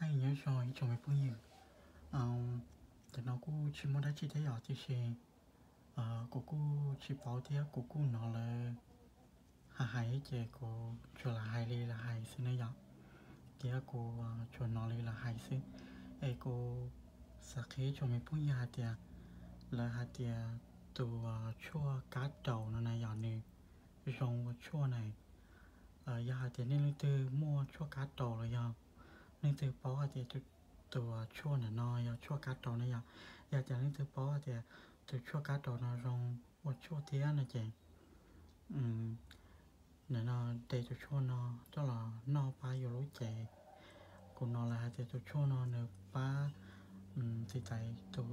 Nyob zoo ib tsoom me phooj ywg, tam no kuj tsis muaj dab tsi thiab yom, tiam sis kuv kuj tsis paub thiab kuv kuj hnov lawv hais hais ces kuv tsuas lam hais li lawv hais xwb na yom. Thiab kuv tsuas hnov li lawv hais xwb. Es kuv xav qhia ib tsoom me phooj ywg hais tias lawv hais tias tus tshuaj kab raus no na yom, nws zoo ua tshuaj na. Yog hais tias nej leej twg muaj tshuaj kab raus los yog leej twg paub hais tias tus tshuaj ntawm no yog tshuaj kab raus na yom, yog tias leej twg paub hais tias tus tshuaj kab raus no zoo ua tshuaj thiab no ces nim no de tus tshuaj no coj los noj pab yus lub cev. Kuv hnov lawv hais tias tus tshuaj no nws pab tiv thaiv tus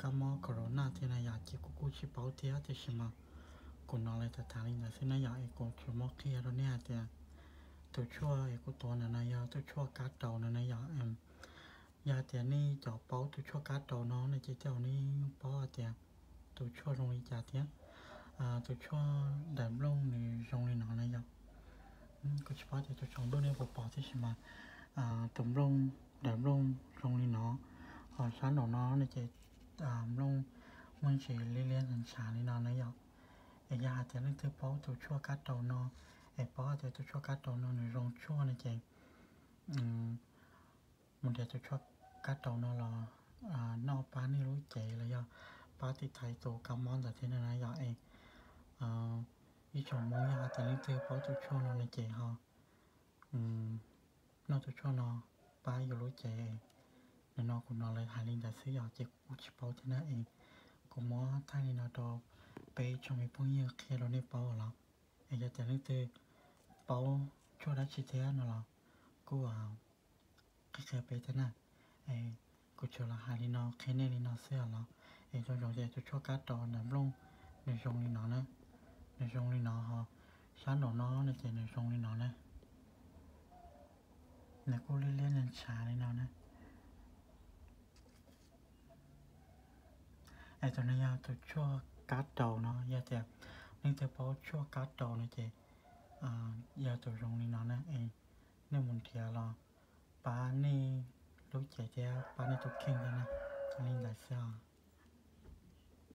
kab mob corona thiab na yom, ces kuv kuj tsis paub thiab tiam sis mas kuv hnov lawv tham tham li ntawd xwb na yom. Es kuv tsuas muab qhia rau nej hais tias tus tshuaj es kuv tuav ntawm no yog tus tshuaj kab raus no na yom. Yog hais tias nej cov paub tus tshuaj kab raus no no ces tej zaum nej yeej paub hais tias tus tshuaj zoo li cas thiab. Tus tshuaj daim nplooj nws zoo li no na yom. Kuv tsis paub tias tus tsoom nplooj nej puas pom tab sis mas tus nplooj, daim nplooj zoo li no, ho sab nraum no no ces nplooj muaj ntsis liab liab ntshav li no na yom. Es yog hais tias leej twg paub tus tshuaj kab raus no, es paub hais tias tus tshuaj kab raus no nws zoo tshuaj no ces mus nrhiav tus tshuaj kab raus no los noj pab nej lub cev los yog pab tiv thaiv tus kab mob ntawd thiab na yom. Es ib tsoom Hmoob yog hais tias leej twg paub tus tshuaj no no ces ho noj tus tshuaj no pab yus lub cev. Nim no kuv hnov lawv hais li ntawd xwb yom, ces kuv kuj tsis paub thiab na. Es kuv muab thaij li no rau peb tsoom me phooj ywg qhia rau nej paub los, es yog tias leej twg paub tshuaj dab tsi thiab no los kuj qhia qhia peb thiab na. Es kuv tsuas los hais li no qhia nej li no xwb os los. Es zoo zoo tias tus tshuaj kab raus daim nplooj nws zoo li no na, nws zoo li no ho sab nraum no no ces nws zoo li no na, nws kuj liab liab ntshav li no na. Es tus no yog tus tshuaj kab raus no, yog tias leej twg paub tshuaj kab raus no ces yog tus zoo li no na. Es nej mus nrhiav los pab nej lub cev thiab pab nej tus kheej thiab na. Li ntawd xwb os.